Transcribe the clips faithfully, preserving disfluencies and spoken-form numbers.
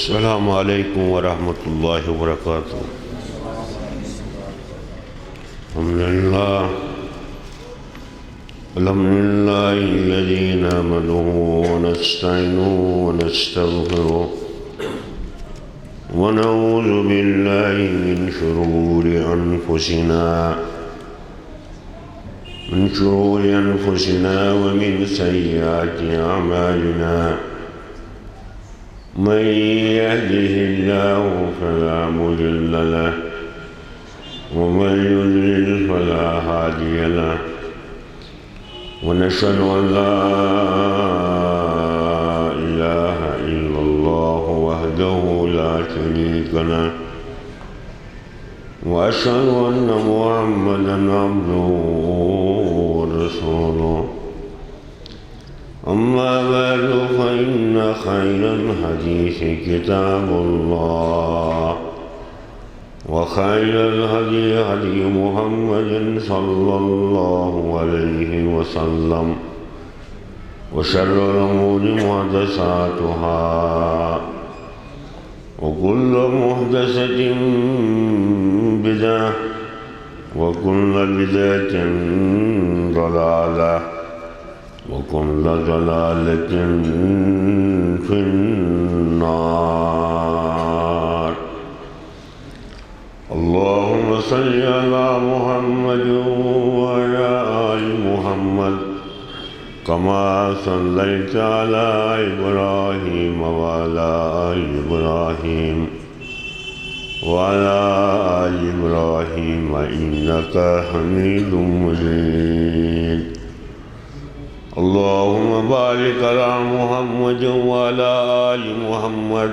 السلام عليكم ورحمة الله وبركاته. الحمد لله. الحمد لله الذي نحمده ونستعينه ونستغفره، ونعوذ بالله من شرور أنفسنا، من شرور أنفسنا ومن سيئات أعمالنا. من يهده الله فلا مضل له، ومن يضلل فلا هادي له، ونشهد أن لا إله إلا الله وحده لا شريك له، وأشهد أن محمدا عبده ورسوله. أما بعد، فإن خير الحديث كتاب الله، وخير الهدي هدي محمد صلى الله عليه وسلم، وشر الأمور محدثاتها، وكل محدثة بدعة، وكل بدعة ضلالة، وكل ضلالة في النار. اللهم صل على محمد وعلى آل محمد، كما صليت على إبراهيم وعلى آل إبراهيم، وعلى آل إبراهيم إنك حميد مجيد. اللهم بارك على محمد وعلى آل محمد،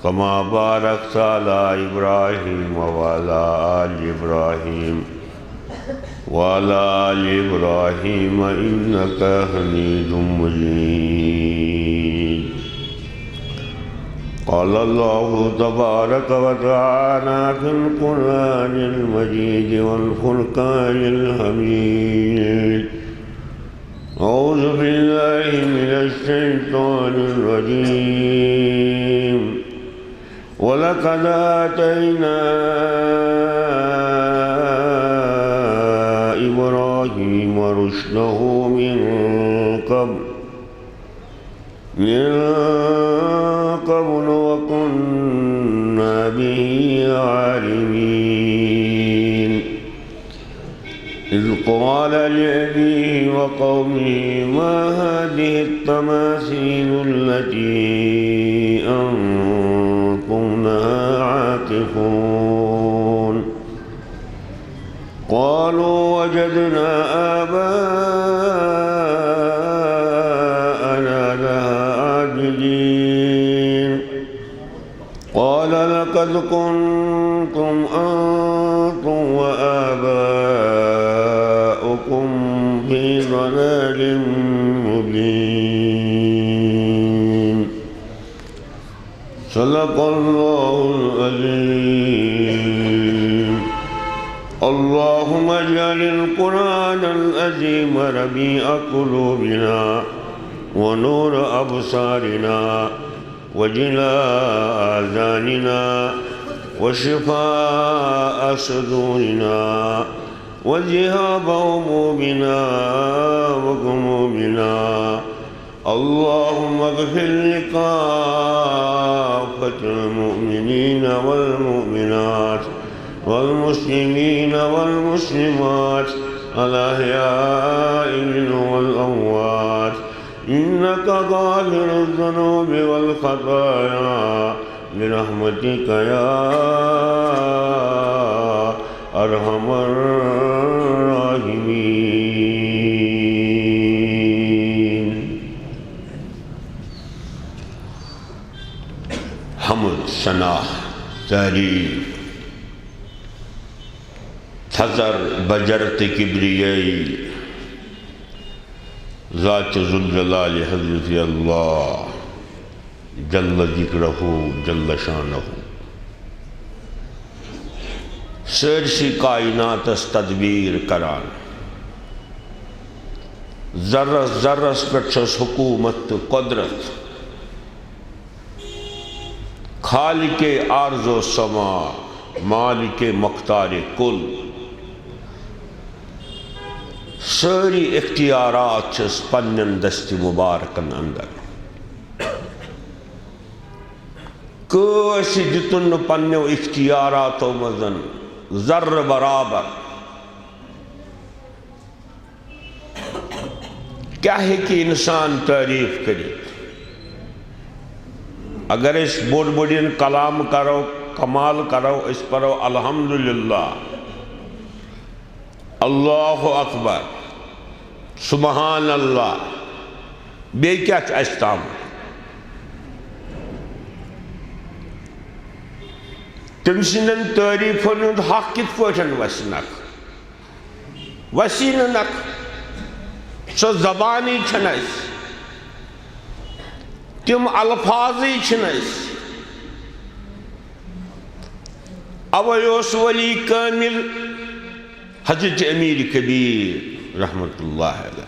كما باركت على إبراهيم وعلى آل إبراهيم، وعلى آل إبراهيم إنك حميد مجيد. قال الله تبارك وتعالى في القرآن المجيد والفرقان الحميد: أعوذ بالله من الشيطان الرجيم. ولقد آتينا إبراهيم رشده من قبل، من قبل وكنا به عالمين. إذ قال لأبيه وقومه: ما هذه التماثيل التي أنتم لها عاكفون؟ قالوا: وجدنا آباءنا لها عابدين. قال: لقد كنتم أنتم وآباؤكم في ضلال مبين. صدق الله العظيم. اللهم اجعل القرآن العظيم ربيع قلوبنا ونور أبصارنا وجلاء أحزاننا وشفاء صدورنا وذهاب همومنا وغمومنا. اللهم اغفر لكافة المؤمنين والمؤمنات والمسلمين والمسلمات الأحياء منهم والأموات، إنك غافر الذنوب والخطايا برحمتك يا أرحم الراحمين. حمد، ثنا، تعریف، تھزر، بجر تہٕ کبریٲیی ذات ذوالجلال حضرت اللہ جل ذکرہ جل شانہ۔ سٲرسٕے کائناتس تدبیر کران، ذرس ذرس پٮ۪ٹھ چھس حکومت تہٕ قدرت۔ خالق ارض و سما، مالک مختار کل، سٲری اختیارات چھِس پننٮ۪ن دستِ مبارکن اندر۔ کٲنٛسہِ دِتُن نہٕ پننیو اختیاراتو منٛز ذرٕ برابر۔ کیٛاہ ہیٚکہِ اِنسان تعریٖف کٔرِتھ؟ اگر أسۍ بوٚڑ بوٚڑٮ۪ن کلام کرو، کمال کرو، أسۍ پرو الحمدللہ، اللہ اکبر، سبحان اللہ، بیٚیہِ کیٛاہ چھُ اَسہِ تام؟ تٔمۍ سٕنٛدٮ۪ن تعریٖفن ہُنٛد حق کِتھ پٲٹھۍ وَسہِ نکھٕ؟ وَسی نہٕ نکھٕ۔ سۄ زبانٕے چھَنہٕ اَسہِ، تِم الفاظٕے چھِنہٕ اَسہِ۔ اَوَے اوس ولی کٲمِل حضرت امیر کبیر رحمت اللہ علیہ۔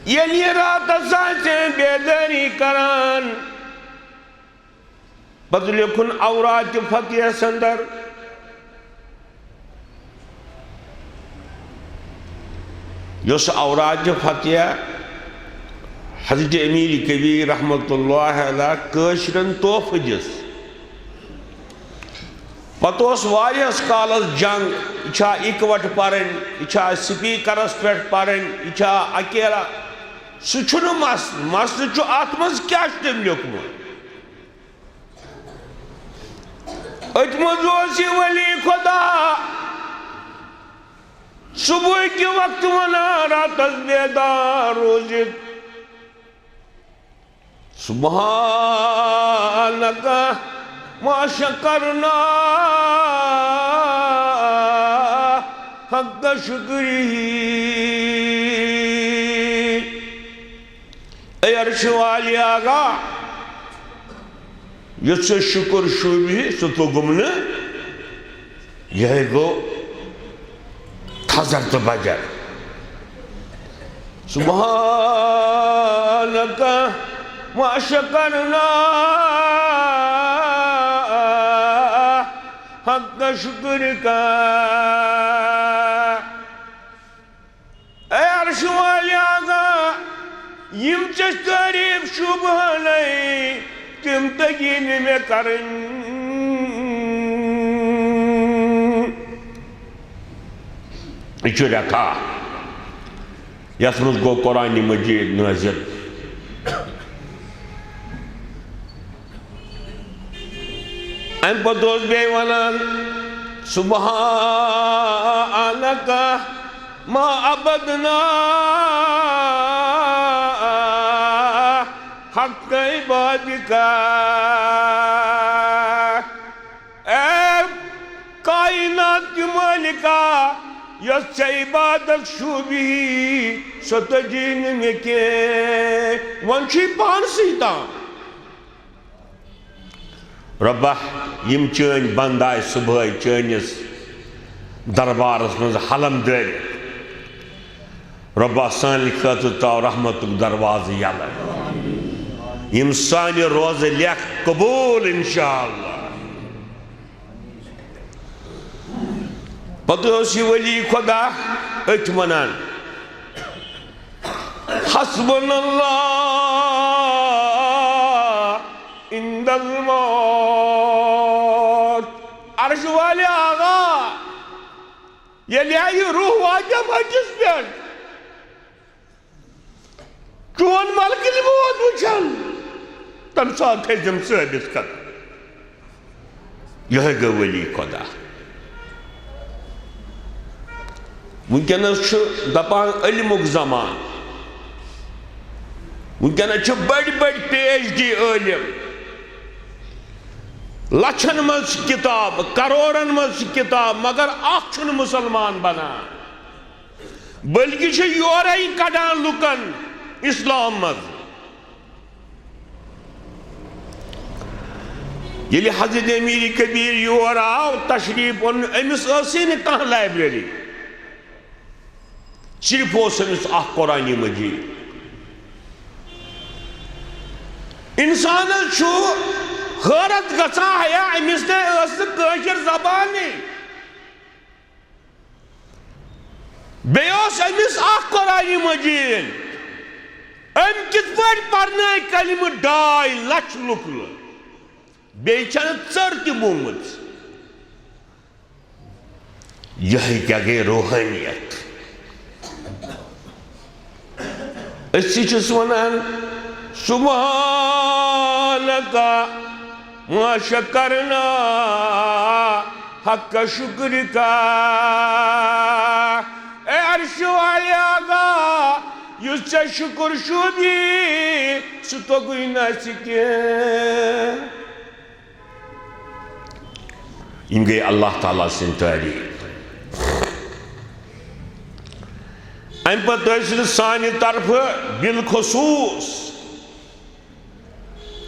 ییٚلہِ یہِ راتس آسہِ بیدٲری کران، پتہٕ لیکھُن اوراتِ فتحس اندر، یۄس اوراتِ فتح حضرت امیر کبیر رحمت اللہ علیہ کٲشرٮ۪ن تحفہٕ دِژ۔ پتہٕ اوس واریاہس کالس جنگ، یہِ چھا اِکوٹہٕ پرٕنۍ، یہِ چھا سپیکرس پٮ۪ٹھ پرٕنۍ، یہِ چھا اکیلا؟ سُہ چھُنہٕ مسلہٕ، مسلہٕ چھُ اتھ منٛز کیٛاہ چھُ تٔمۍ لیوٚکھمُت۔ أتھۍ منٛز اوس یہِ ولی خدا صبحٕکہِ وقتہٕ ونان راتس بیدار روٗزِتھ، سبحانک ما شکرنا حق شکرہ۔ اے عرش والیا، یُتھ ژےٚ شُکُر شوٗبہِ، سُہ توٚگُم نہٕ۔ یِہوٚے گوٚو تھزر تہٕ بجر۔ سبحانک ما شکرنا حق شکرک۔ اے عرش والیا، یِم ژےٚ تعریٖف شوٗبہٕ ہنَے، تِم تگی نہٕ مےٚ کرٕنۍ۔ یہِ چھُ رٮ۪تھا، یَتھ منٛز گوٚو قرآنِ مجیٖد نٲزِل۔ اَمہِ پتہٕ اوس بیٚیہِ وَنان، سبحانک ما عبدنا حق عبادک۔ اے کائنات کہِ مٲلِکا، یۄس ژےٚ عبادت شوٗبی، سۄ تٔجی نہٕ مےٚ کینٛہہ۔ وۄنۍ چھُے پانسٕے تام۔ رۄبا، یِم چٲنۍ بنٛدٕ آے صُبحٲے چٲنِس دربارس منٛز حلم دٲرِتھ۔ رۄبا، سانہِ خٲطرٕ ترٛاو رحمتُک دروازٕ یَلہٕ۔ یِم سانہِ روزٕ لیکھ قبوٗل، انشاءاللہ۔ پتہٕ اوس یہِ ولی خدا أتھۍ وَنان، حسبنا اللہ عند الموت۔ عرش والے آقا، ییٚلہِ یہِ روح واتہِ مجلس پٮ۪ٹھ، چون ملک الموت وٕچھن، تمہِ ساتہٕ تھٲیزٮ۪م ثٲبت قدم۔ یِہوٚے گوٚو ولی خدا۔ وٕنکیٚنَس چھُ دَپان علمُک زمانہٕ۔ وٕنکیٚنَس چھِ بٔڑۍ بٔڑۍ پی ایچ ڈی عٲلِم۔ لَچھَن منٛز چھِ کِتاب، کَرورَن منٛز چھِ کِتاب، مگر اَکھ چھُنہٕ مُسلمان بَنان۔ بلکہِ چھِ یورَے کَڑان لُکَن اِسلام منٛز۔ ییٚلہِ حضرت امیر کبیر یور آو، تشریف اوٚن، أمِس ٲسٕے نہٕ کانٛہہ لائبریری، صرف اوس أمِس اکھ قرآن مجید۔ اِنسانَس چھُ حٲرت گژھان، ہیا، أمِس نے ٲس نہٕ کٲشِر زبانٕے۔ بیٚیہِ اوس أمِس اکھ قرآنِ مجیٖد۔ أمۍ کِتھ پٲٹھۍ پرنٲے کلمہٕ ڈاے لچھ لُکھ لہٕ؟ بیٚیہِ چھنہٕ ژٔر تہِ بوٗمٕژ۔ یِہے کیٛاہ گٔے روحٲنیت؟ أسۍ تہِ چھِس وَنان، سبحانک ما شکرنا حق شکرک۔ اے عرش والے آقا، یُس ژےٚ شُکر چھُ، سُہ توٚگُے نہٕ اَسہِ کینٛہہ۔ یِم گٔے اللہ تعالیٰ سٕنٛدۍ تعریٖف۔ اَمہِ پتہٕ ٲسۍ نہٕ سانہِ طرفہٕ بالخصوص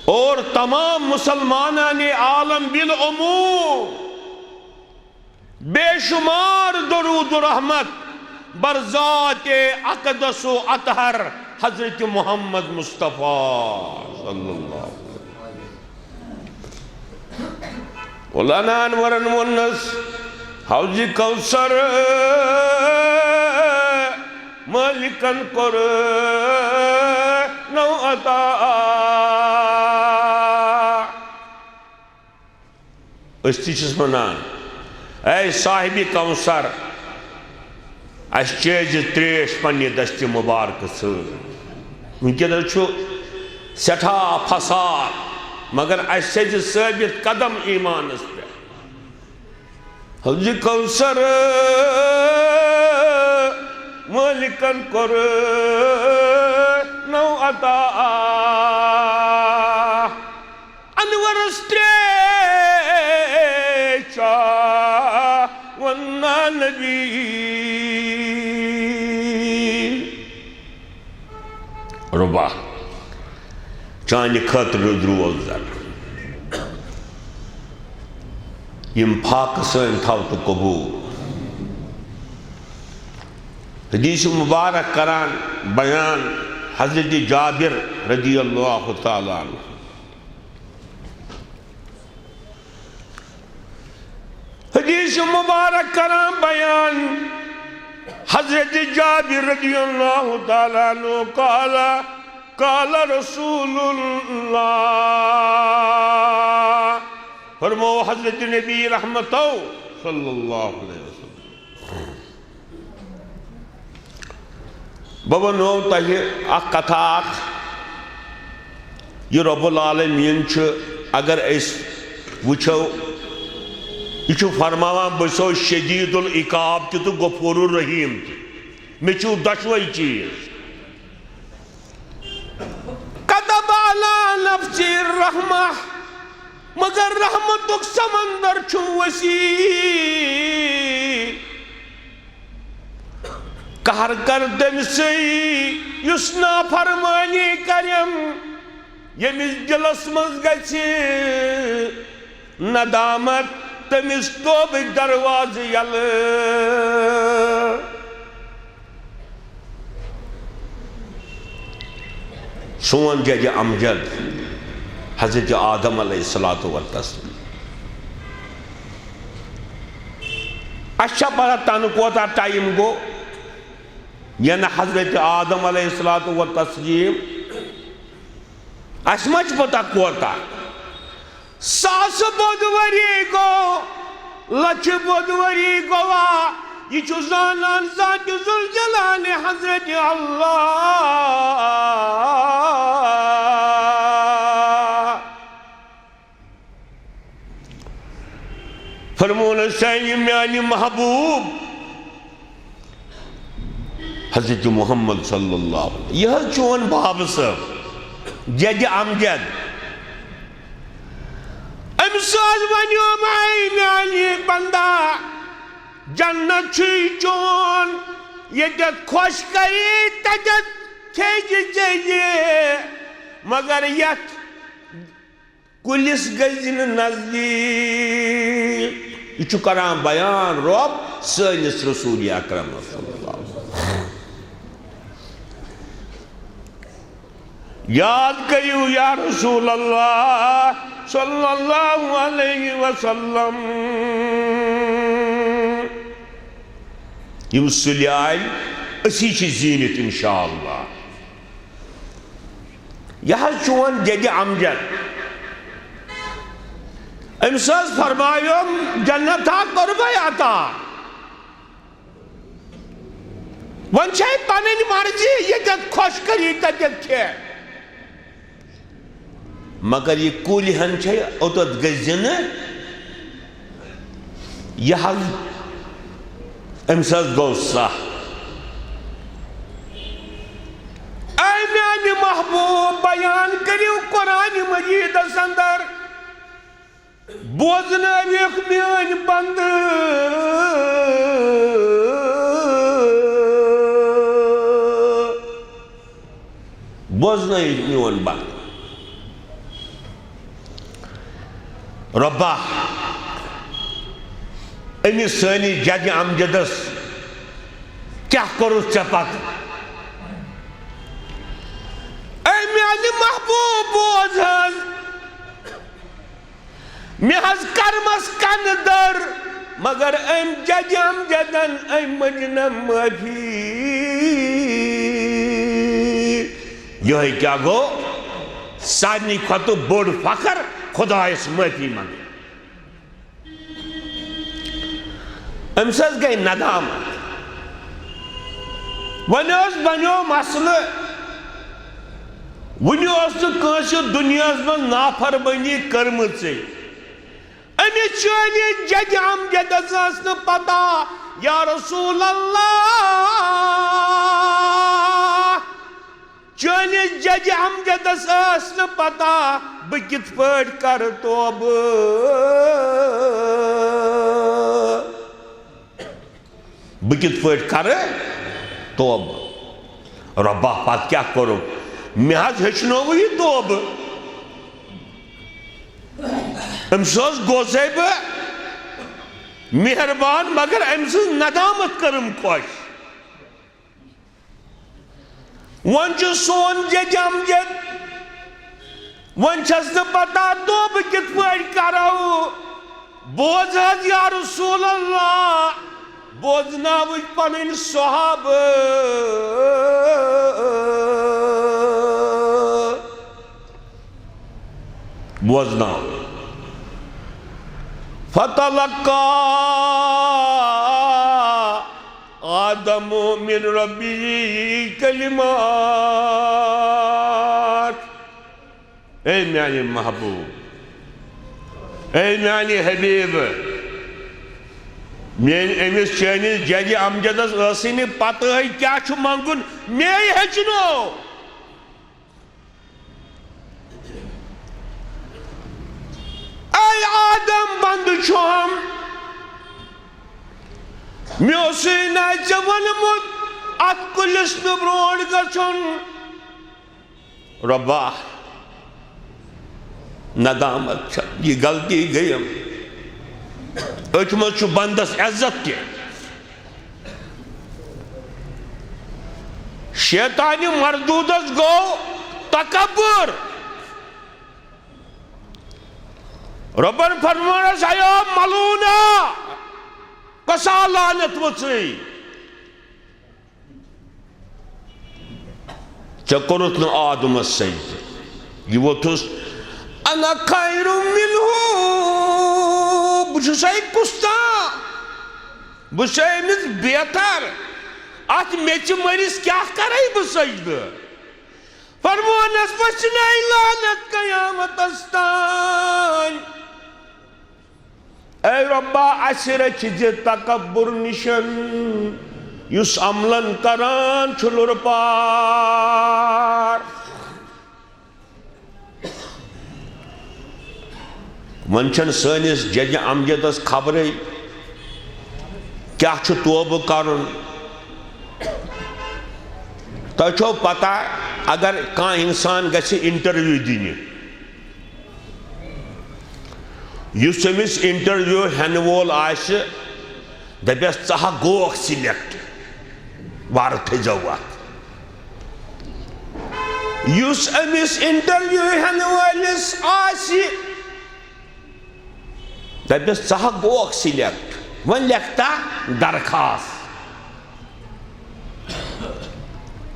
اور تمام مسلمانان عالم بالعموم بے شمار درود و رحمت بر ذات اقدس و اطہر حضرت محمد مصطفیٰ صلی اللہ علیہ وسلم۔ مولانا انورن ووٚننس، حوض کوثر مٲلکن کوٚر نو عطا۔ أسۍ تہِ چھِس وَنان، اے صاحبِ کوثر، اَسہِ چیٚیہِ ترٛیش پننہِ دستہِ مُبارکہٕ سۭتۍ۔ وٕنکیٚنَس چھُ سٮ۪ٹھاہ فساد، مگر اَسہِ سیٚزِ ثٲبت قدم ایٖمانَس پٮ۪ٹھ۔ حوضِ کوثر مٲلکن کوٚر نو عطا۔ انورس ترٛیش چاوَن نا نبی۔ رۄبا، چانہِ خٲطرٕ درٛوس زر۔ یِم فاقہٕ سٲنۍ تھاو تہٕ قبوٗل۔ حدیث مبارک کران بیان حضرت جابر رضی اللہ تعالیٰ عنہ۔ حدیث مبارک کران بیان حضرت جابر رضی اللہ تعالیٰ عنہ قال، قال رسول اللہ، فرمو حضرت نبی رحمتو صلی اللہ علیہ وسلم۔ بہٕ وَنو تۄہہِ اکھ کتھا اکھ۔ یہِ رب العالمین چھُ، اگر أسۍ وٕچھو، یہِ چھُ فرماوان، بہٕ چھُسو شدید العقاب تہِ تہٕ غفور الرحیم تہِ۔ مےٚ چھُو دۄشوے چیٖز۔ كتب على نفسه الرحمة، مگر رحمتُک سمندر چھُ وسیع۔ قہر کر تٔمۍ سٕے یُس نافرمٲنی کرٮ۪م، ییٚمِس دِلس منٛز گژھِ ندامت، تٔمِس توبٕکۍ دروازٕ یلہٕ۔ سون جد امجد حضرت آدم علیہ الصلوۃ والتسلیم۔ اَسہِ چھا پتہ تَنہٕ کوتاہ ٹائم گوٚو، یعنی حضرت آدم علیہ الصلوۃ والتسلیم؟ اَسہِ ما چھِ پتہ کوتاہ؟ ساسہٕ بۄدؤری گوٚو، لچھِ بۄدؤری گوٚوا، یہِ چھُ زانان ذاتِ ذوالجلال حضرت اللہ۔ فرمونس، اے میانہِ محبوب حضرت محمد صلی اللہ علیہ وسلم، یہِ حظ چون باب صٲب، جد امجد۔ أمِس حظ ونیوم، اے میانہِ بندہ، جنت چھُے چون، ییٚتٮ۪تھ خۄش کری تتٮ۪تھ کھیٚیہِ چیٚیہِ، مگر یتھ کُلِس گٔژھۍ نہٕ نزدیٖک۔ یہِ چھُ کران بیان رۄب سٲنِس رسول اکرمس صلی اللہ علیہ وسلم۔ یاد کٔرِو یا رسول اللہ صلی اللہ علیہ وسلم، یِم سُلہِ آیہِ، أسی چھِ زیٖنِتھ انشاءاللہ۔ یہِ حظ چون جدِ امجد، أمِس حظ فرمایوم جنت ہا کوٚرمَے عطا۔ وۄنۍ چھے پنٕنۍ مرضی، ییٚتٮ۪تھ خۄش کٔری تتٮ۪تھ کھے۔ مگر یہِ کُلۍ ہن چھے اوٚتتھ گٔژھۍ زِ نہٕ۔ یہِ حظ أمِس حظ گوٚو سَکھ۔ اے میانہِ محبوب، بیان کٔرِو قرآن مجیدس اندر۔ بوزنٲوِکھ میٲنۍ بندٕ، بوزنٲوِکھ میون بندٕ۔ رۄبا، أمِس سٲنِس جدِ امجدس کیٛاہ کوٚرُتھ ژےٚ پتہٕ؟ اے میانہِ محبوب، بوز حظ، مےٚ حظ کرمس کنہٕ دٔر، مگر أمۍ جدِ امجدن أمۍ مٔنج نہ معٲفی۔ یِہوٚے کیٛاہ گوٚو؟ سارنٕے کھۄتہٕ بوٚڑ فخر خۄدایس معٲفی منٛگٕنۍ۔ أمِس حظ گٔے ندامت۔ وۄنۍ حظ بنیو مسلہٕ، وُنہِ اوس نہٕ کٲنٛسہِ دُنیاہس منٛز نافرمٲنی کٔرمٕژٕے۔ أمِس چٲنِس جدِ امجدس ٲس نہٕ پتہ، یا رسول اللہ، چٲنِس جدِ امجدس ٲس نہٕ پتہ، بہٕ کِتھ پٲٹھۍ کرٕ توبہٕ۔ بہٕ کِتھ پٲٹھۍ کرٕ توبہٕ؟ رۄبا، پتہٕ کیٛاہ کوٚرُکھ؟ مےٚ حظ ہیٚچھنووُ یہِ توبہٕ۔ أمِس حظ گوٚژھے بہٕ مہربان، مگر أمۍ سٕنٛز ندامت کٔرٕم خۄش۔ وۄنۍ چھُ سون جدِ امجد، وۄنۍ چھَس نہٕ پتہ توبہٕ کِتھ پٲٹھۍ کرو۔ بوز حظ یا رسول اللہ، بوزناوٕکھ پنٕنۍ صحابہٕ۔ بوزناو۔ فتلقى آدم من ربه كلمات۔ اے میانہِ محبوب، اے میانہِ حبیب، میٲنۍ أمِس چٲنِس جدِ امجدس ٲسٕے نہٕ پتہٕے کیٛاہ چھُ منٛگُن، مے ہیٚچھنو۔ اے آدم بندٕ چھُم، مےٚ اوسُے نہ ژےٚ ووٚنمُت اتھ کُلِس نہٕ برونٛٹھ گژھُن۔ رۄبا، ندامت چھےٚ، یہِ غلطی گٔیم۔ أتھۍ منٛز چھُ بندس عزت تہِ۔ شیطانِ مردودس گوٚو تکبر۔ رۄبن فرمونس، اے ملعونا، کۄسا لعنت ؤژھٕے؟ ژےٚ کوٚرُتھ نہٕ آدمس سجدٕ۔ یہِ ووٚتھُس، انا خیر منہ، بہٕ چھُسے کُستام، بہٕ چھُسے أمِس بہتر۔ اتھ میٚژِ مٔرِس کیٛاہ کرے بہٕ سجدٕ؟ فرمونس، وۄنۍ چھِ نَے لعنت قیامتس تام۔ اے رۄبا، اسہِ رٔچھِ زِ تکبر نِشن، یُس عملن کران چھُ لُرٕ پار۔ وۄنۍ چھَنہٕ سٲنِس جدِ امجدس خبرٕے کیٛاہ چھُ توبہٕ کرُن۔ تۄہہِ چھو پتہ، اگر کانٛہہ انسان گژھِ انٹرویو دِنہِ، یُس أمِس انٹرویو ہٮ۪نہٕ وول آسہِ، دَپٮ۪س، "ژٕ ہا گوکھ سِلیکٹ، وارٕ تھٲیزیو وَتھ۔" یُس أمِس انٹرویو ہٮ۪نہٕ وٲلِس آسہِ، دَپٮ۪س، "ژٕ ہا گوکھ سلیکٹ، وۄنۍ لیکھتا درخاست؟"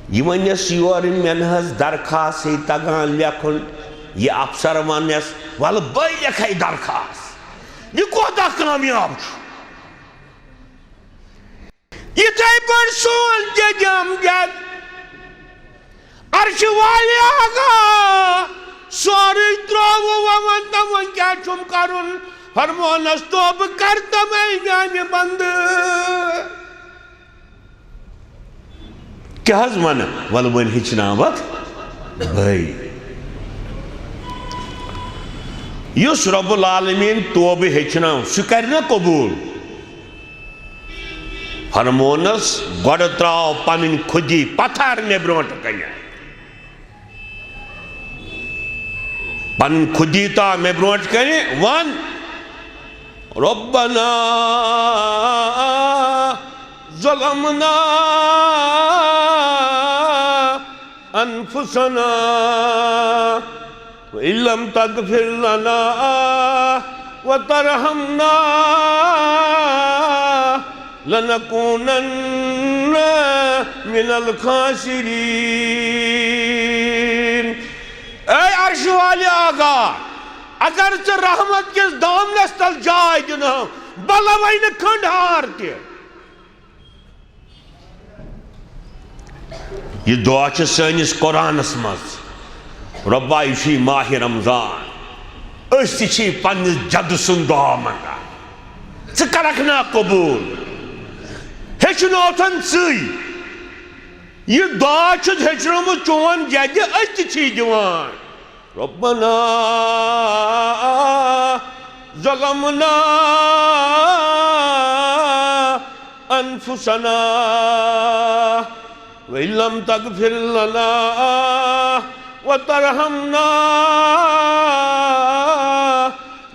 یہِ وَنٮ۪س یورٕ، "مےٚ نہ حظ درخاستٕے تَگان لیکھُن۔" یہِ افسر وَنٮ۪س، "وَلہٕ بَے لیکھَے درخاست، یہِ کوتاہ کامیاب چھُ۔" یِتھَے پٲٹھۍ سون جدِ امجد، عرشہِ والہِ آقا، سورُے ترٛووُ، وۄنۍ وَن تہٕ وۄنۍ کیٛاہ چھُم کَرُن؟ فرمونَس، "توبہٕ کر تہٕ مےٚ میٛانہِ بندٕ۔" کیٛاہ حظ وَنہٕ؟ وَلہٕ وۄنۍ ہیٚچھناوَکھ بَے۔ یُس رب العالمین توبہٕ ہیٚچھناو، سُہ کَرِ نا قبوٗل؟ فرمونس، "گۄڈٕ ترٛاو پنٕنۍ خودی پتھر مےٚ برونٛٹھ کنہِ۔ پنٕنۍ خودی تھاو مےٚ برونٛٹھ کنہِ، وَن، ربنا ظلمنا انفسنا وان لم تغفر لنا وترحمنا لنکونن من الخاسرین۔" اے عرش والے آقا، اگر ژٕ رحمت کِس دامنس تل جاے دِنہٕ، بہٕ لوے نہٕ کھنٛڈ ہار تہِ۔ یہِ دعا چھِ سٲنِس قرآنس منٛز۔ رۄبا، یہِ چھُے ماہِ رمضان، أسۍ تہِ چھِ پننِس جدٕ سُنٛد دعا منٛگان، ژٕ کرکھ نا قبوٗل؟ ہیٚچھنوتھن ژٕے۔ یہِ دعا چھُتھ ہیٚچھنومُت چون جدِ، أسۍ تہِ چھی دِوان۔ ربنا ظلمنا انفسنا وان لم تغفر لنا وترحمنا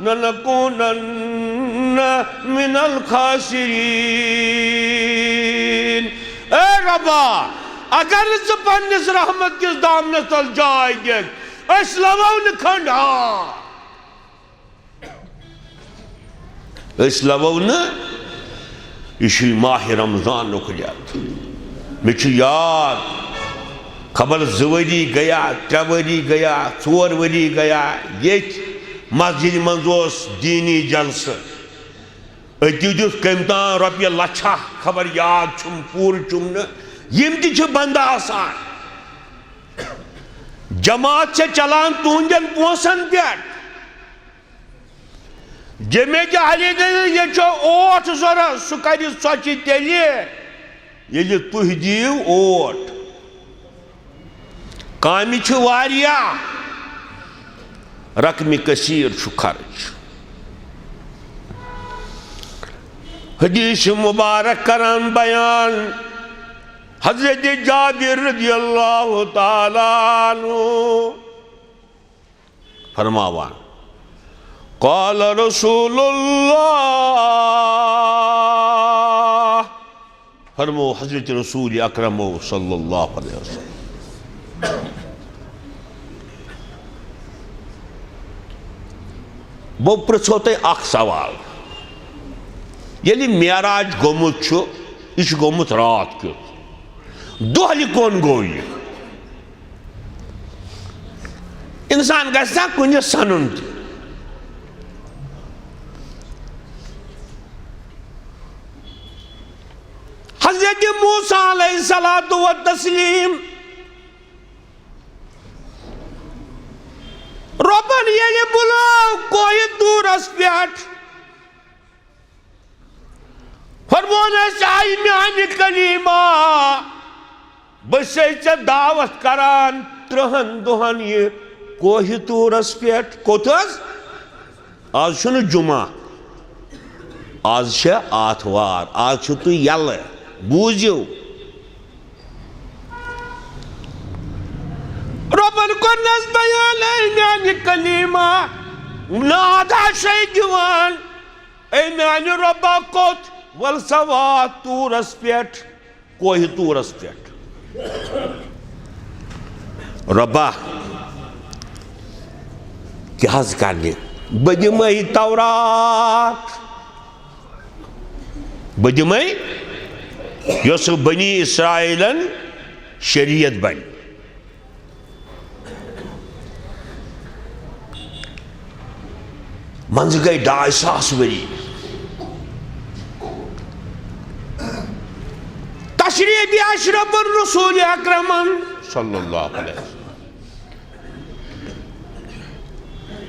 لنکونن من الخاسرین۔ اے ربا، اگر ژٕ پننِس رحمت کِس دامنس تل جاے دِکھ، أسۍ لوو نہٕ کھنٛڈ ہار۔ أسۍ لوو نہٕ، یہِ چھُے ماہِ رمضانُک رٮ۪تھ۔ مےٚ چھُ یاد، خبر زٕ ؤری گٔیا، ترٛےٚ ؤری گٔیا، ژور ؤری گٔیا، ییٚتھۍ مسجدِ منٛز اوس دیٖنی جلسہٕ۔ أتی دیُت کٔمۍ تام رۄپیہِ لچھا، خبر یاد چھُم پوٗرٕ چھُم نہٕ، یِم تہِ چھِ بنٛدٕ آسان۔ جماعت چھےٚ چلان تُہنٛدٮ۪ن پونٛسن پٮ۪ٹھ۔ جمعہ جہلی دٔلیٖل، یہِ چھُ اوٹ ضروٗرت، سُہ کَرِ ژۄچہِ تیٚلہِ، ییٚلہِ تُہۍ دِیِو اوٹ۔ کامہِ چھِ واریاہ، رقمِ کثیر چھُ خرچ۔ حدیث مبارک کران بیان، حضرت جابر رضی اللہ تعالیٰ عنہ فرماوان، قال رسول اللہ، فرمو حضرت رسول اکرم صلی اللہ علیہ وسلم۔ بہٕ پرٛژھو تۄہہِ اکھ سوال، ییٚلہِ معراج گوٚمُت چھُ، یہِ چھُ گوٚمُت راتھ کیُتھ، دۄہلہِ کون گوٚو یہِ؟ انسان گژھِ نا کُنہِ سنُن تہِ۔ حضرت موسیٰ علیہ الصلوۃ والتسلیم، رۄبن ییٚلہِ بُلٲو کوہِ طورس پٮ۪ٹھ، فرمونس، اے میانہِ کلیمہ، بہٕ چھسے ژےٚ دعوت کران ترٕہن دۄہن یہِ کوہِ طورس پٮ۪ٹھ۔ کوٚت حظ؟ آز چھُنہٕ جمعہ، آز چھےٚ آتھوار، آز چھِو تُہۍ یلہٕ، بوٗزِو۔ رۄبن کوٚرنس بیان، اے میانہِ کلیمہ، نادہ چھے دِوان، اے میانہِ رۄبا، کوٚت؟ ول سا وات طورس پٮ۪ٹھ، کوہِ طورس پٮ۪ٹھ۔ رۄبا، کیٛاہ حظ کرنہِ؟ بہٕ دِمے تورات، بہٕ دِمے، یۄس بنی اسرائیلن شریعت بنہِ۔ منٛزٕ گٔے ڈاے ساس ؤری۔ تشریف اشرف الرسول اکرمن صلی اللہ علیہ وسلم۔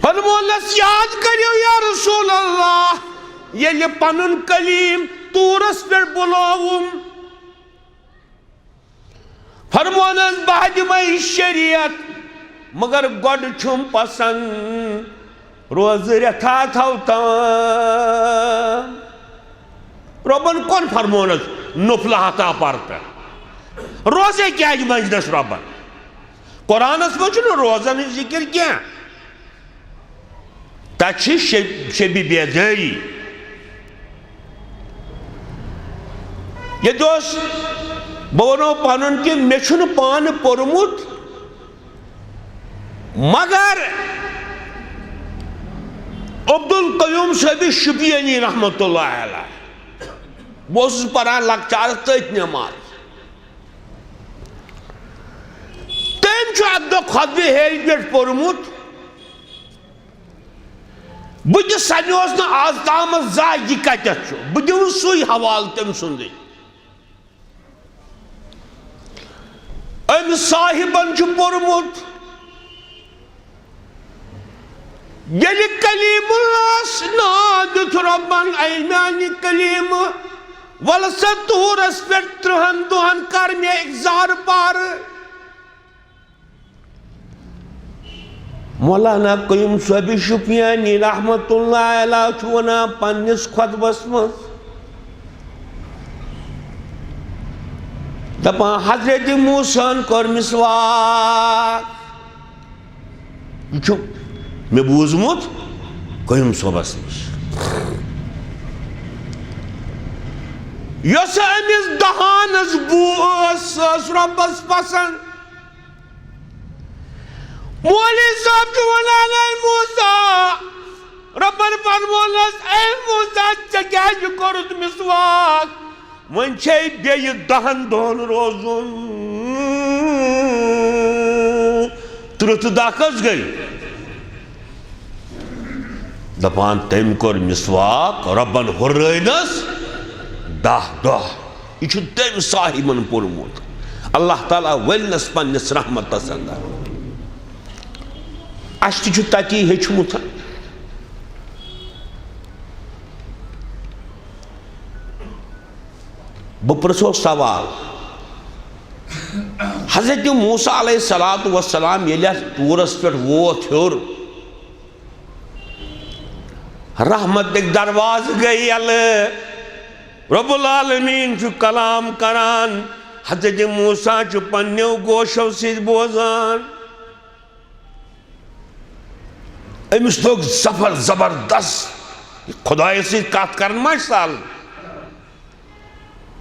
فرمونس، یاد کٔرِو یا رسول اللہ، ییٚلہِ پنُن کلیم طورس پٮ۪ٹھ بُلووُم۔ فرمونس، بہٕ دِمے شریعت، مگر گۄڈٕ چھُم پسند روزٕ رٮ۪تھا تھاو تام۔ رۄبن کون فرمونس نفلہ ہتا پرتہ؟ روزے کیازِ منجنس رۄبن؟ قرآنس منٛز چھُنہٕ روزن ہٕنٛز ذکر کینٛہہ۔ تتہِ چھِ شب-، شبِ بیدٲری۔ ییٚتہِ اوس، بہٕ ونو پنُن کہِ مےٚ چھُنہٕ پانہٕ پوٚرمُت، مگر عبدالقیوم صٲبِ شُپینی رحمتہ اللہ علیہ، بہٕ اوسُس پران لۄکچارس تٔتھۍ نٮ۪ماز۔ تٔمۍ چھُ اکہِ دۄہ خطبہِ ہیرِ پٮ۪ٹھ پوٚرمُت۔ بہٕ تہِ سنیوس نہٕ آز تامَتھ زانٛہہ یہِ کتٮ۪تھ چھُ۔ بہٕ دِمہٕ سُے حوالہٕ تٔمۍ سُنٛدٕے۔ أمۍ صاحبن چھُ پوٚرمُت، ییٚلہِ کلیم اللہس ناو دیُت رۄبن، اے میانہِ کلیمہٕ، وَلہٕ سا طورس پٮ۪ٹھ ترٕٛہن دۄہن کر مےٚ اِکزار پارٕ۔ مولانا قیوم صٲبِ شُپینی رحمتہ اللہ علیہ چھُ وَنان پننِس خطبس منٛز، دَپان، حضرت موسیٰ ہن کوٚر مسواک۔ یہِ چھُ مےٚ بوٗزمُت قیوم صٲبس نِش۔ یۄس أمِس دہانس بو ٲس، سۄ ٲس رۄبس پسند۔ مولوی صٲب چھُ وَنان، اے موسیٰ، رۄبن فرمونس، اے موسیٰ، ژےٚ کیازِ کوٚرُتھ مسواک؟ وۄنۍ چھے بیٚیہِ دَہن دۄہن روزُن۔ تٕرٛہ تہٕ دَہ کٔژ گٔے؟ دَپان، تٔمۍ کوٚر مسواک، رۄبن ہُررٲونس دَہ دۄہ۔ یہِ چھُ تٔمۍ صاحبن پوٚرمُت۔ اللہ تعالیٰ ؤلنس پننِس رحمتس اندر۔ اَسہِ تہِ چھُ تَتی ہیٚچھمُت۔ بہٕ پرٛژھو سوال، حضرت موسیٰ علیہ الصلوۃ والسلام ییٚلہِ اَتھ طورس پٮ۪ٹھ ووت ہیوٚر، رحمتٕکۍ دروازٕ گٔے یَلہٕ۔ رب العالمین چھُ کلام کران، حضرت موسیٰ چھُ پننیو گوشو سۭتۍ بوزان۔ أمِس لوٚگ زبر-، زبردست۔ خۄدایَس سۭتۍ کَتھ کَرٕنۍ ما چھِ سہل؟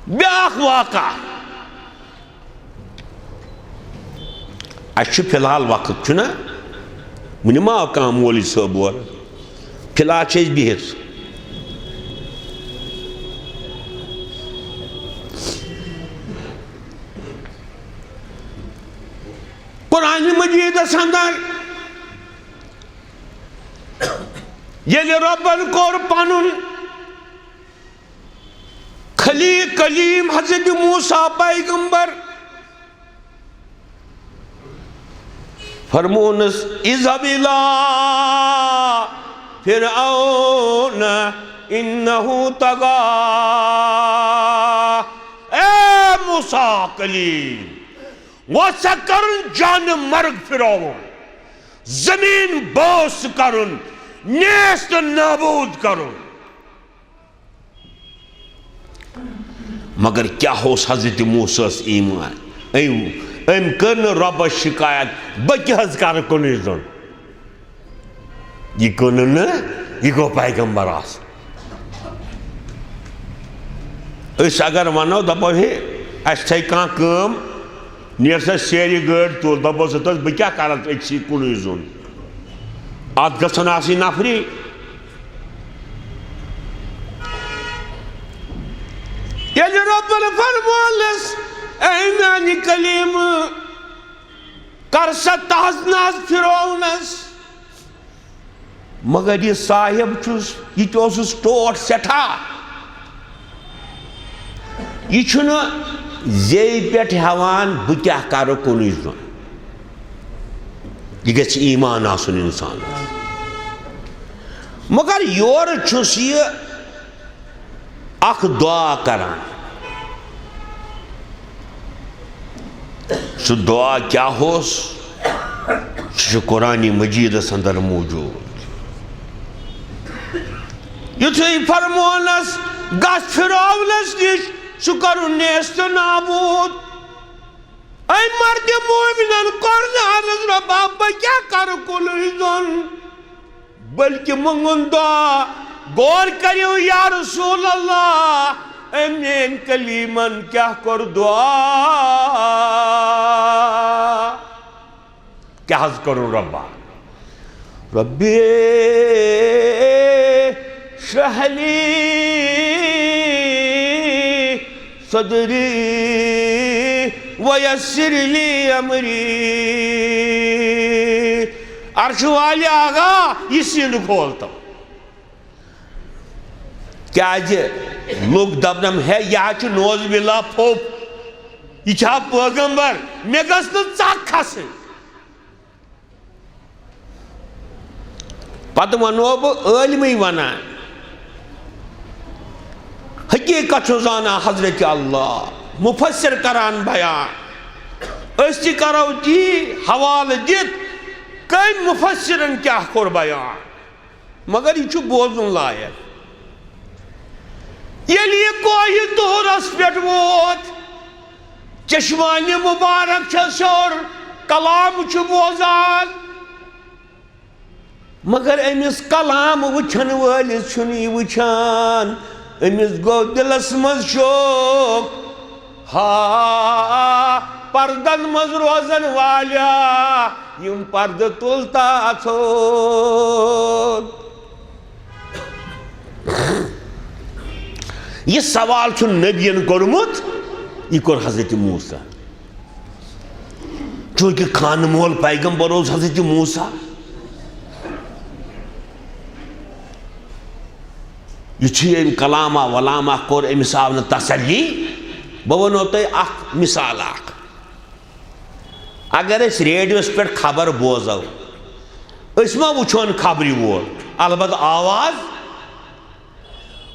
بیٛاکھ واقعہ۔ اَسہِ چھُ فی الحال وقت، چھُنہ؟ وٕنہِ ما آو کانٛہہ مولوی صٲب اور؟ فی الحال چھِ أسۍ بِہِتھ۔ قرآن مجیدس اندر ییٚلہِ رۄبن کوٚر پنُن خلیل کلیم حضرت موسیٰ پیغمبر، فرمونس، اذهب الى فرعون انه طغى۔ اے موسیٰ کلیم، وۄنۍ سا کرُن جانہٕ مرگ فرعون، زمین بوس کرُن، نیست نابود کرُن۔ مگر کیٛاہ اوس حضرت موسیٰ ہس ایمان؟ أمۍ، أمۍ کٔر نہٕ رۄبس شکایت، بہٕ کیٛاہ حظ کرٕ کُنُے زوٚن؟ یہِ کٕنہٕ نہٕ، یہِ گوٚو پیغمبر آسُن۔ أسۍ اگر ونو، دپو، ہے، اسہِ تھٲے کانٛہہ کٲم، نیر سا سیرِ گٲڑۍ تُل، دَپُس ہتس، بہٕ کیٛاہ کَرٕ اَتھ أکسٕے کُنُے زوٚن؟ اَتھ گژھن آسٕنۍ نفری۔ ییٚلہِ رۄبن فرمونس، اے میانہِ کلیمہٕ، کر سا تحس نحس فرعونس۔ مگر یہِ صاحب چھُس، یہِ تہِ اوسُس ٹوٹھ سٮ۪ٹھاہ۔ یہِ چھُنہٕ زیٚیہِ پٮ۪ٹھ ہٮ۪وان، بہٕ کیٛاہ کَرٕ کُنُے زوٚن۔ یہِ گژھِ ایمان آسُن اِنسانَس۔ مگر یورٕ چھُس یہِ اکھ دعا کران۔ سُہ دعا کیٛاہ اوس؟ سُہ چھُ قرآنِ مجیدس اندر موجود۔ یُتھُے فرمونس، گژھ فرعونس نِش، سُہ کرُن نیست نابود۔ اے مردِ مومنن کوٚر نہٕ عرض، رۄبا، بہٕ کیٛاہ کرٕ کُنُے زوٚن؟ بلکہ مونگُن دعا۔ غور کٔرِو یا رسول اللہ، أمۍ میٲنۍ کلیمن کیٛاہ کوٚر دعا؟ کیٛاہ حض کوٚرُن رۄبا؟ ربی اشرح لی صدری ویسر لی امری۔ عرشہٕ والہِ آغا، یہِ سیٖنہٕ کھول تو۔ کیٛازِ لُکھ دپنم، ہے، یہِ ہا چھُ نعوذ باللہ پھوٚپ، یہِ چھا پیغمبر؟ مےٚ گٔژھ نہٕ ژکھ کھسٕنۍ۔ پتہٕ ونو بہٕ عٲلمٕے ونان، حقیقت چھُ زانان حضرت اللہ، مفسر کران بیان۔ أسۍ تہِ کرو تی حوالہٕ دِتھ، کٔمۍ مفسرن کیٛاہ کوٚر بیان، مگر یہِ چھُ بوزُن لایق۔ ییٚلہِ یہِ کوہِ طورس پٮ۪ٹھ ووت، چشمانِ مبارک چھس ہیوٚر، کلام چھُ بوزان، مگر أمِس کلام وٕچھن وٲلِس چھُنہٕ یہِ وٕچھان۔ أمِس گوٚو دِلس منٛز شوق، ہا، پردن منٛز روزن والیا، یِم پردٕ تُل تا ژھوٚد۔ یہِ سوال چھُ نبین کوٚرمُت، یہِ کوٚر حضرت موسیٰ۔ چونکہ خانہٕ مول پیغمبر اوس حضرت موسیٰ۔ یُتھُے أمۍ کلامہ ولامہ کوٚر، أمِس آو نہٕ تسلی۔ بہٕ وَنو تۄہہِ اکھ مثال اکھ۔ اگر أسۍ ریڈیوس پٮ۪ٹھ خبر بوزو، أسۍ ما وٕچھون خبرِ وول؟ البتہ آواز۔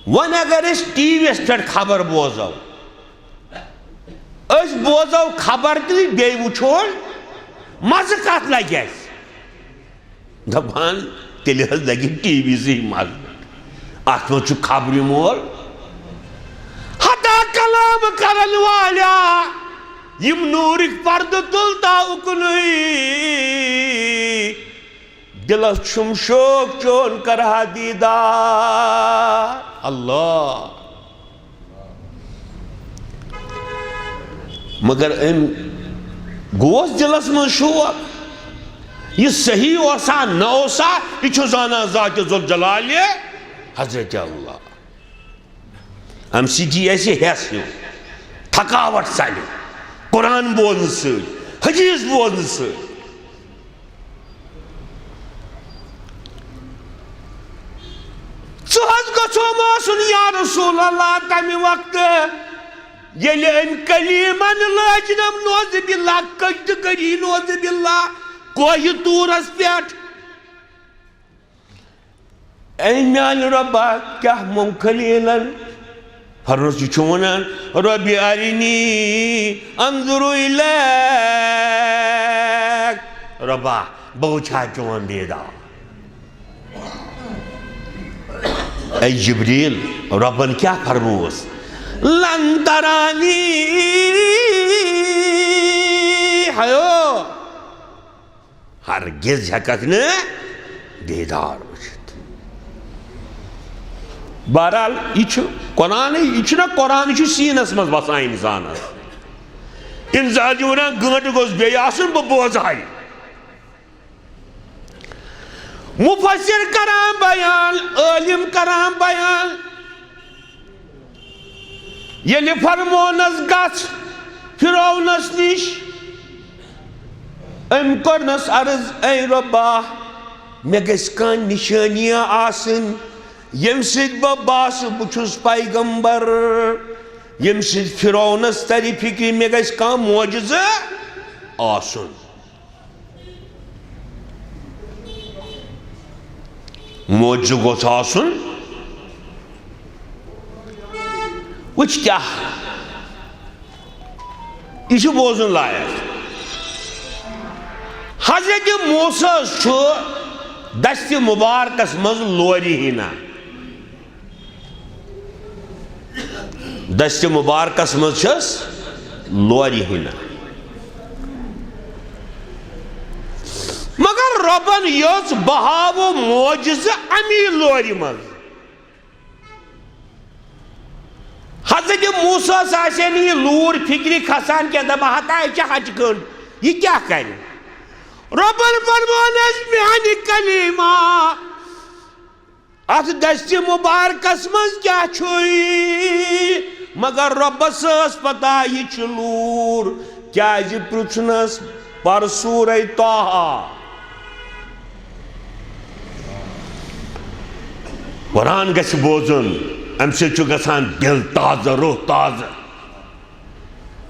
وۄنۍ اگر أسۍ ٹی وی یس پٮ۪ٹھ خبر بوزو، أسۍ بوزو خبر تہٕ بیٚیہِ وٕچھون، مزٕ کتھ لگہِ اَسہِ؟ دپان، تیٚلہِ حض لگہِ ٹی وی سٕے مزٕ۔ اتھ منٛز چھُ خبرِ مول۔ ہتا کلام کرن والیا، یِم نوٗرٕکۍ پردٕ تُل تا اُکنُے۔ دِلس چھُم شوق چون کرہا دیٖدار۔ اللہ۔ مگر أمۍ گوس دِلس منٛز شوق، یہِ صحیح اوسا نہ اوسا، یہِ چھُ زانان ذاتِ ذوالجلالِ حضرت اللہ۔ امہِ سۭتۍ یی اسہِ ہٮ۪س ہیوٗ، تھکاوٹ ژلہِ، قرآن بوزنہٕ سۭتۍ، حدیث بوزنہٕ سۭتۍ۔ ژٕ حض گژھوم آسُن یا رسول اللہ تمہِ وقتہٕ ییٚلہِ أمۍ کلیٖمن لٲجنم نعوذ باللہ، کٔٹۍ کٔری نعوذ باللہ، کوہہِ طورس پٮ۪ٹھ۔ اے میانہِ رۄبا، کیٛاہ مۄنگ خلیٖلن؟ فرموس، یہِ چھُ وَنان، رۄبِ ارنی انظر الیک، رۄبا، بہٕ وٕچھِ ہا چون دیٖدار۔ اے جبریل، رۄبن کیٛاہ فرموس؟ لن ترانی، ہیو۔ ہرگز ہیٚککھ نہٕ دیٖدار وٕچھِتھ۔ بہرحال، یہِ چھُ قرآنٕے، یہِ چھُنہ قرآن، یہِ چھُ سیٖنس منٛز وسان اِنسانس۔ انسان چھُ ونان، گٲنٹہٕ گوٚژھ بیٚیہِ آسُن، بہٕ بوزٕ ہا یہِ۔ مفسر کران بیان، عٲلم کران بیان، ییٚلہِ فرمونس گژھ فرعونس نِش، أمۍ کوٚرنس عرض، اے رۄبا، مےٚ گژھِ کانٛہہ نشٲنی آسٕنۍ، ییٚمہِ سۭتۍ بہٕ باسہٕ بہٕ چھُس پیغمبر، ییٚمہِ سۭتۍ فرعونس ترِ فکرِ مےٚ گژھِ کانٛہہ معجزٕ آسُن۔ معجزٕ گوٚژھ آسُن۔ وٕچھ کیٛاہ، یہِ چھُ بوزُن لایق۔ حضرت موسیٰ چھُ دستِ مبارکس منٛز لورِ ہنا۔ دستِ مبارکس منٛز چھس لورِ ہنا۔ مگر رۄبن یٔژ بہاوو معجزٕ امی لورِ منٛز۔ حضرت موسیٰ ہس آسہِ ہے نہٕ یہِ لوٗر فِکرِ کھسان کینٛہہ، دپان ہتا یہِ چھِ ہچہِ کٔنٛڈ، یہِ کیٛاہ کرِ؟ رۄبن فرمونس میانہِ کلیمہ، اتھ دستِ مبارکس منٛز کیٛاہ چھُے؟ مگر رۄبس ٲس پتہ یہِ چھِ لوٗر، کیٛازِ پرٛژھنس پر سورہ طٰہٰ۔ قرآن گژھِ بوزُن، امہِ سۭتۍ چھُ گژھان دل تازٕ، روح تازٕ۔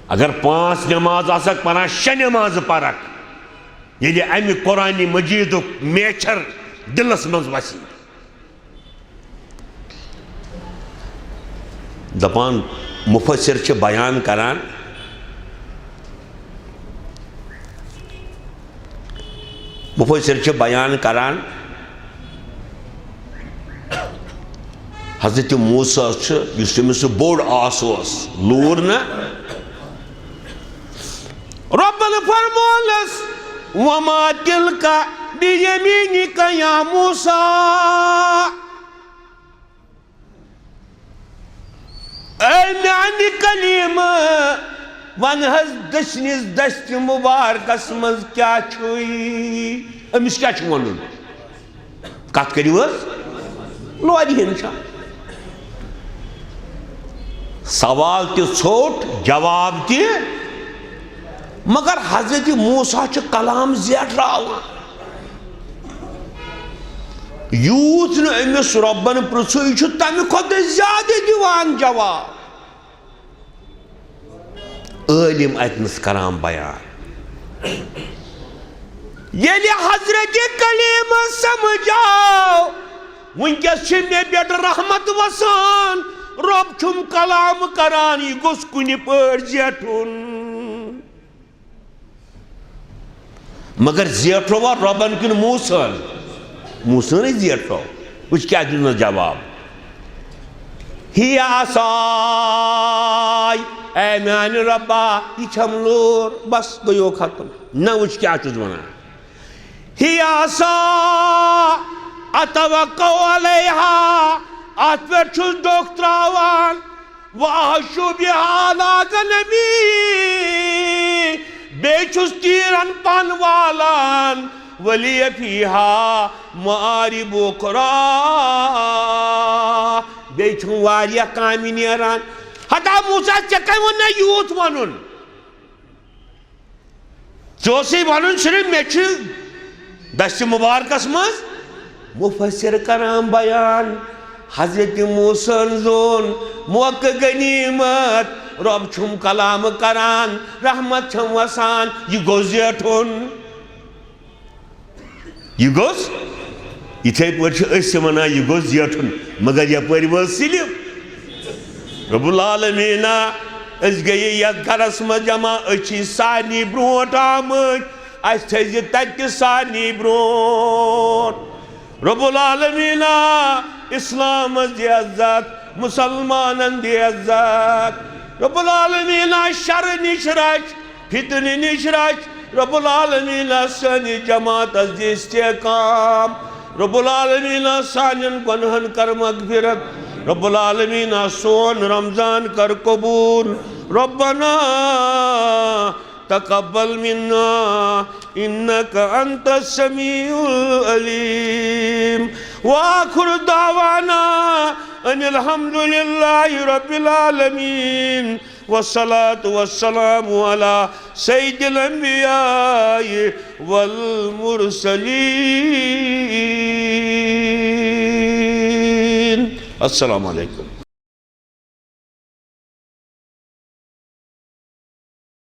اگر پانٛژھ نماز آسکھ پران، شےٚ نمازٕ پرکھ، ییٚلہِ امہِ قرآنِ مجیدُک میچھر دلس منٛز وسی۔ دپان، مفسر چھِ بیان کران، مفسر چھِ بیان کران، حضرت موسیٰ چھُ، یُس تٔمِس سُہ بوٚڑ آس اوس، لوٗر نہ، رۄبن فرمونس، وما تلک بیمینک یا موسیٰ۔ اے میانہِ کلیمہٕ، ون حض دٔچھنِس دستِ مبارکس منٛز کیٛاہ چھُے؟ أمِس کیٛاہ چھُ ونُن؟ کتھ کٔرِو حض، لورِ ہن چھا۔ سوال تہِ ژھوٚٹ، جواب تہِ، مگر حضرت موسیٰ چھُ کلام زیٹھراوان۔ یوٗت نہٕ أمِس رۄبن پرٛژھُے، یہِ چھُ تمہِ کھۄتہٕ زیادٕ دِوان جواب۔ عٲلم اتنس کران بیان۔ ییٚلہِ حضرت کلیمس سمجھ آو، وٕنکیٚس چھِ مےٚ پٮ۪ٹھ رحمت وسان، رۄب چھُم کلام کران، یہِ گوٚژھ کُنہِ پٲٹھۍ زیٹھُن۔ مگر زیٹھروا رۄبن کِنہٕ موسیٰ ہن؟ موسیٰ ہنٕے زیٹھرو۔ وٕچھ کیٛاہ دیُتنس جواب۔ ہی عصای، اے میانہِ رۄبا، یہِ چھم لوٗر، بس گٔیو ختم۔ نہ وٕچھ کیٛاہ چھُس ونان۔ ہی عصا اتوکا علیہا، اتھ پٮ۪ٹھ چھُس ڈوٚکھ تراوان۔ وَأَحُشُّ بِهَا عَلَىٰ غَنَمِي، بیٚیہِ چھُس تیٖرن پن والان، وَلِیَ فِيهَا مَآرِبُ أُخْرَىٰ، بیٚیہِ چھُم واریاہ کامہِ نیران۔ ہتا موسیٰ، ژےٚ کمہِ ووٚن مےٚ یوٗت وَنُن؟ ژےٚ اوسُے وَنُن صرف مےٚ چھِ دستِ مبارکس منٛز۔ مفسر کران بیان، حضرت موسیٰ ہن زون موقعہٕ غنیمت، رۄب چھُم کلام کران، رحمت چھم وسان، یہِ گوٚو زیٹھُن۔ یہِ گوٚژھ، یِتھے پٲٹھۍ چھِ أسۍ تہِ وَنان، یہِ گوٚژھ زیٹھُن، مگر یَپٲرۍ وٲژ سِلِپ۔ رب العالمیٖنا، أسۍ گٔیہِ یَتھ گَرَس منٛز جمع، أسۍ چھِ سارنٕے برونٛٹھ آمٕتۍ، اَسہِ تھٲیزِ تَتہِ تہِ سارنٕے برونٛٹھ۔ رب العالمیٖنا، اِسلامَس دِ عزت، مُسلمانَن دِ عزت۔ رب العالمیٖنا، شَرٕ نِش رَچھ، فتنہٕ نِش رَچھ۔ رب العالمیٖن سٲنِس جماعتس دِ استحکام۔ رب العالمیٖن سانٮ۪ن گۄنہن کر مغفرت۔ رب العالمیٖن سون رمضان کر قبول۔ ربنا تقبل منا إنك أنت السميع العليم. وآخر دعوانا أن الحمد لله رب العالمين، والصلاة والسلام على سيد الأنبياء والمرسلين. السلام عليكم.